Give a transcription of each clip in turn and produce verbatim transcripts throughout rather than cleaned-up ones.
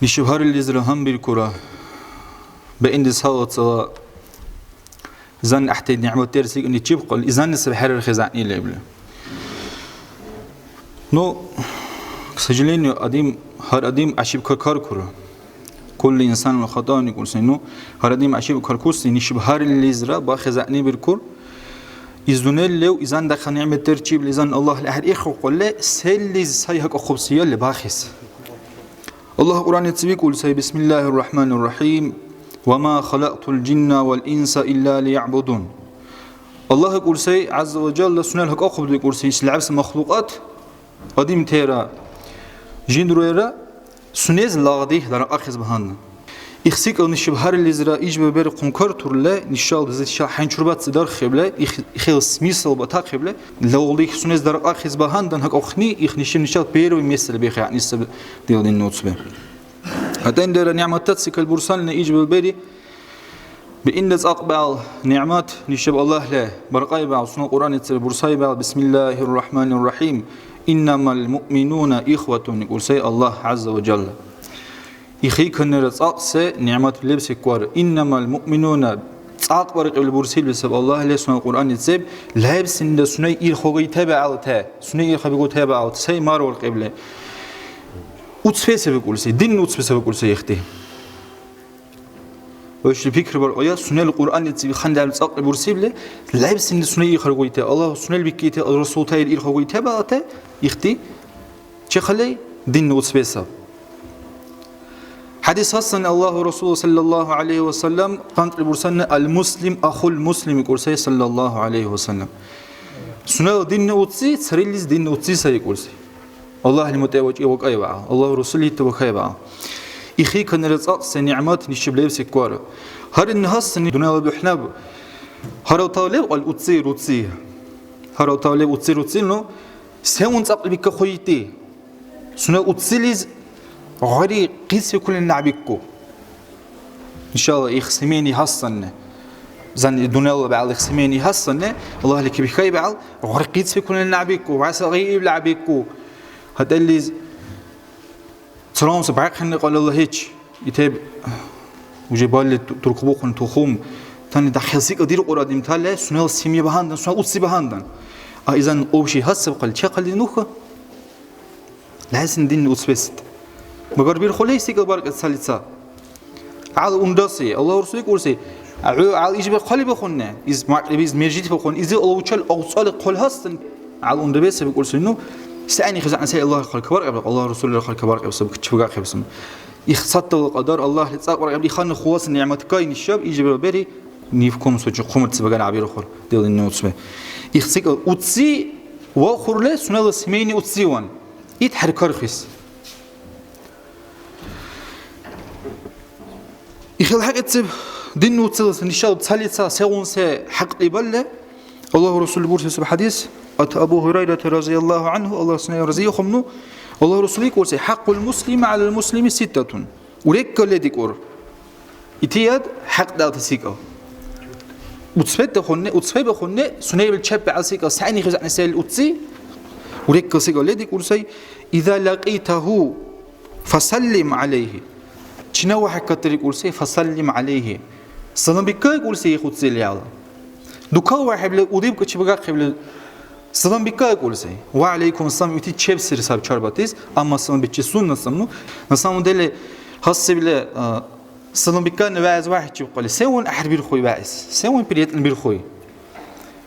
Ишаб гьариллизира гьанбиркура, баинди сала цала зан гӀяхӀти нигӀмат дерсикӀничиб кьал, изанни саби хӀерархес гӀягӀнили лебли. Ну, к сожалению, адим, гьар адим ошибка каркура. Кулли инсанул хатӀа никӀулси. Ну, гьар адим ошибка каркуси, нишиб гьариллизира бахес гӀягӀнибиркур. Из дунъя лев, изан дахъал нигӀмат дерчибли, изан Аллагьли ахӀер ихъухъули, селлиз сай гьакӀахъубсиалли бахес. Аллагь Кьуръаници викӀули сай: «Бисмиллахир Рахманир Рахим. Ва ма халакьтул жинна вал инса илля лиягӀбудун». Аллагь викӀули сай, ГӀязза ва Жалла, сунела гьакӀахъубли викӀули сай, иш лябси махлукьат, адамтира, жинруира, сунез лагъди дарахъахъес багьандан. Ихсикал нишиб гьариллизира ижбе берхъун картурли, нишал деза ша хӀянчурбаци дарххӀебли, их-, ихел смысл батахъебли, лавли сунез дарахъахъес багьандан гьакӀахъни, их нишиб нишал первый местли бехӀяхӀни саби дила динна уцби. ГьатӀендира нигӀматаци калбурсална ижбе бери, биинда цӀакьбал нигӀмат нишиб Аллагьли баркьайбал, сунела Кьуръаницира бурсайбал, бисмиллахир рахманир рахим, иннамал муъминуна ихватун, викӀули сай Аллагь ГӀязза ва Жалла. Ихиканнира цӀакь се нигӀмат лебси квар. Иннамал муъминуна, цӀакь баркьибли бурсили саб Аллагьли сунела Кьуръаннициб, лебсинда сунай ирхъугайтабаалте, сунай ирхъабигутабаалте, сай марваркьибли. Уцбе сабикӀулси, динни уцбе сабикӀулси ихти. Вешли пикри баркьая, сунела Кьуръаннициб хандали цӀакьли бурсибли, лебсинда сунай ирхъугайте, Аллагь сунела бикките, Расултаир ирхъугайтабаалте, ихти. Чехалай динна уцбе саб. ХӀядис хасани Аллагьу Расул саллаллаху гӀялайхи ва саллям къантӀли бурсанна: «Ал-муслим ахул муслим», икӀули сай саллаллаху гӀялайхи ва саллям. Сунела динна уци цариллис динна уци сай икӀули сай. Аллагьли мутӀигӀвакӀи вакӀайваъал, Аллагьу Расулли итти вахайваъал. Ихиканира цӀакь се нигӀмат нишиб левси квара. Гьарилни хасани дунъяла бухӀнаб. Гьаралтала лев кьал уци, руци. Гьаралтала лев уци, руци, ну, сен унцӀакьли бикахъу ити? Сунела уцилис гъари кьицӀбикули набикку. Иншалла, их семейный хасанне. Зан дунъяла бегӀал их семейный хасанне, Аллагьли кибихьай бегӀал, гъари кьицӀбикули набикку, вайса гъиибли абикку. ХатӀализ царамса бяхъхӀенни кьалала гьич. Итеб уже балли ту-, туркубухъун тухум. Тани дахъхӀелси кадиркьур адамтала, сунела семья багьандан, сунела уци багьандан. А изан общий хасаб хъали, чехъали нуха. Лайсин динни уцбесид. Магар бирхули секӀал баркьес цалица. ГӀял ундаси, Аллагь Расул икӀулси, гӀу гӀял ишбар хъали бихунни, из мякьлибиз мержит бихун, изи Аллагь учал авцӀали хъули хассан, гӀял ундабеса бикӀулси, ну, сени хизани сай Аллагь хъали кабаркьеб, Аллагь Расулли хъали кабаркьеб, саб чебагахъеб сам. Ихцадтала кьадар Аллагьли цӀакьбаркьеб, иханна хула ца нигӀмат кайни шаб, ишбар бери, ни в коем случае хъумуртси багана гӀябирухъур, делинни уцби. ИхцикӀал уци ва хъурле сунела семейный уциван. Ит хӀеркархис. Ихил хӀекьяциб динна уцилис нишаб цалица сегъунси хӀякьли балли, Аллагьу Расул бурсисиб хӀядис, от Абу Гьурайрата разияллагьу гӀанхӀу, Аллагь сунела разиихъумну, Аллагь Расул икӀулси: «ХӀякьул муслими гӀялал муслими ситтатун». Урекка ледикӀур. Итияд хӀякьдалти секӀал. Уцбетахъунни, уцбебахъунни, суневил чеббиалси секӀал, сени хизани сел уци, урекка секӀал ледикӀур сай, «Иза лякьитагьу, фасаллим гӀялайгьи». Чинав вахӀеккатирикӀулси, «Фасаллим гӀялайгьи». Салам бикайкӀулси ихъуцили гьала. Дукал вахӀебли, удиб качибагахъибли, салам бикайкӀулси. «Ва гӀялайкум ассалам», ити чебсири саб чарбатис, амма салам бичи сунна самну. На самом деле, хасибли, а, салам бикайна вягӀиз вахӀичиб кьали. Севан ахӀербирхуй вягӀиз? Севан приятно бирхуй?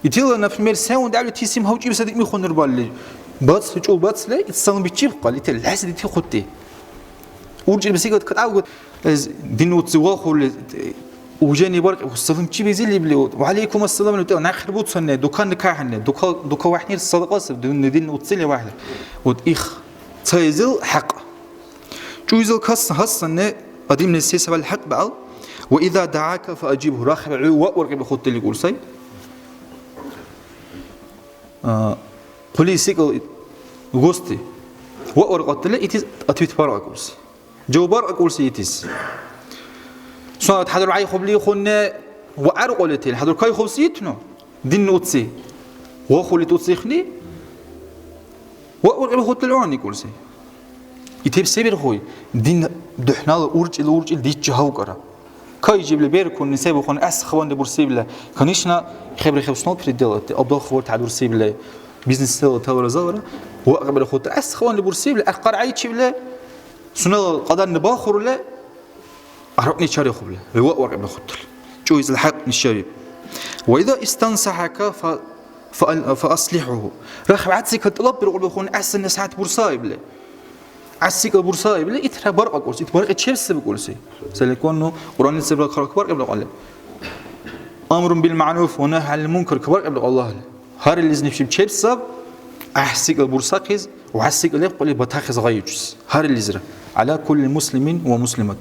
Итила, например, сен дявли тисим гьавчибси дикӀми хьунур балли, бацли, чул бацли, ит салам бичиб кьал, итил леси дити хъути. УрчӀил бисигат катӀавгут, эз дин уци вахули, уважение баркь, салам чи бизили бли, вот, ва алейкум ассалам, вот, нахир буцанне, дукан каханне, дука, дука вахнир садакьас, дин, дин уцили вахли. Вот их цаизил хӀякь. ЧӀуйзал кас гьасанне адамли се савал хӀякь баал, «Ва иза даака фаажибгьу», рахли хӀу ва уркӀи бихъутили кӀул сай. А, хъули секӀал гости. Ва уркӀатили итис ответ баркьакӀулси. Жаваб баркьакӀулси итис. Суннат хӀядургӀяйхъубли хунне ва гӀяркьулитил хӀядуркайхъубси итну. Динни уци. Ва хъули туцихъни. Ва уркӀи бихъутили гӀуникӀулси. Итиб се бирхуй? Дин духӀнала уркӀила-уркӀила дичи гьавкӀара. Кайчибли беркунни се бухъун гӀясхъванли бурсибли? Конечно, хӀебрехӀеб сунела предел, абдалхъубарти хӀядурсибли, бизнесла тавара-завара, ва ахъбирхъути гӀясхъванли бурсибли, аркьаргӀяйчибли, сунела кьадарни бахурли, аргъни чарихъубли, ва варкьибли хъутали. ЧӀуйзла хӀякь нишари. Ва иза истансахӀяка фа-, фа-, фааслихӀуху. РахӀ вегӀцӀикад тӀалаббиркьули хъун гӀясани насихӀят бурсаибли. ГӀясикӀал бурсаибли, итра баркьакӀурси, ит баркьи чебси бикӀулси. Селикванну Кьуръаннизибра хъарбаркьибли кьалли. Амрун бил маъруф ва нагь гӀанил мункар кабаркьибли Аллагьли. Гьариллизиб чеб саб, гӀяхӀсикӀал бурсахъес, вяхӀсикӀал лебкьули батахъес гъайичис. Гьариллизира. Гьала кулли муслимин ва муслимат.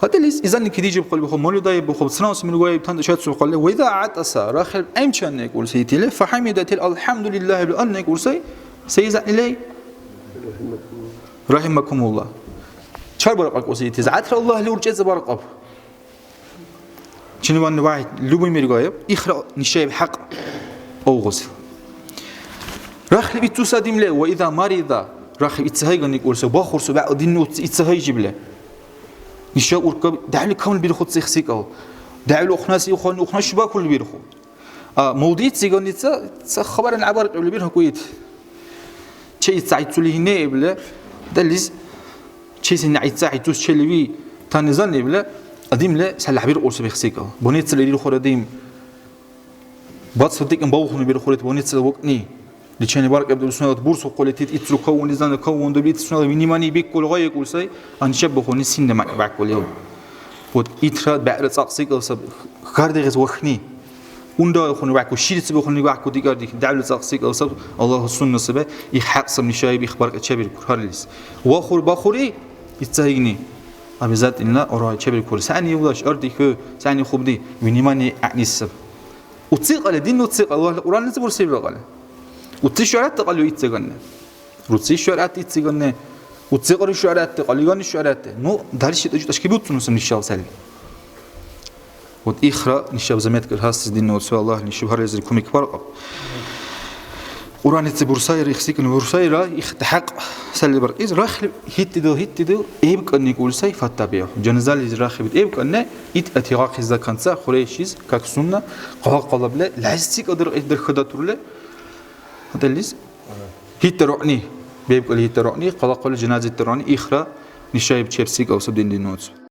ГьатӀилис изанни кидижиб хъулбухъу, молюдаиб бухъу, цанаус милугаиб тантӀа шацу хъалли, вайда гӀятӀаса, рахил гӀемчан некӀурси итили, фахӀямидатил алхӀямдулиллагьи бли ан некӀурсай, се изаннилай? Рахимакумулла. ЧарбаркьакӀуси итиз. ГӀятра Аллагьли уркӀецӀи баркьаб. Чиниван вагьид, любой мергоев, ихра нишаиб хӀякь авгъуси. Рахли ицуса димле, ва иза марида, рахли иццагьайган икӀулса, бахурса, бегӀла динни уцци иццагьайжибле. Ниша уркаб, дявли камли бирхуци ихсикӀал. Дявли ухънаси ихъуни ухъна шубакурли бирху. А, молодец, циганница, ца хабаран гӀябаркьибли бирхӀу кӀуит. Че ит цайцули гьине ибле, далис, чесин гӀица гӀицус челиви, танизан ибле, адимле салахӀбиркьуси бихсикӀал. Больницала ирирхура дим. Бацла дикӀан бавхъуни бирхурит больницала вакӀни. Лечение баркьиб дурсуналат бурсухъули, ит ицру кавунни зана кавун дули, ит сунала внимание биккули гъайикӀули сай, анча бухъуни синна мякьи бяккули. Вот итра бегӀра цӀакьсикӀал саб, хардегӀис вахни. Унралихъуни вякьу, шилицибухъуни вякьу дигардихьи, дявли цӀакьсикӀал саб, Аллагьла сунна саби, их хӀякь саб нишаиб, их баркьи чебиркур гьариллис. Вахур бахури, ит ца гьигни, обязательно ора чебиркур. Сани юлдаш, арди хӀу, сани хубди, внимание гӀягӀнис саб. Уци кьалли, динна уци кьалли, Аллагьла Кьуръаннизи бурсибра кьалли. Уци шугӀратта кьалли ит ца ганна. Руци шугӀратта ит ца ганна. Уци кьари шугӀратта, кьалли ганни шугӀратта. Ну, дальше тӀачи тӀашкибиуцуну саб нишал сали. Вот ихра нишаб заметка хасси динна уци Аллагьли шубхализир кумек баркьаб. Кьуръаннизи бурсайра, ихсикӀни бурсайра, их хӀякь сали баркьис, рахли гьитӀидил, гьитӀидил эбкӀанни кӀули сай фаттабиахъу. Жаназализи рахибти эбкӀанни, ит атигъахъес заканца, хурейшис, как сунна, къала-къалабли, лязци кадир дархадатурли, хӀятӀалис, гьитӀа ругӀни, бебкӀали гьитӀа ругӀни, къала-къали жаназа гьитӀа ругӀни, ихра нишаиб чебси кавсаб дин динуц.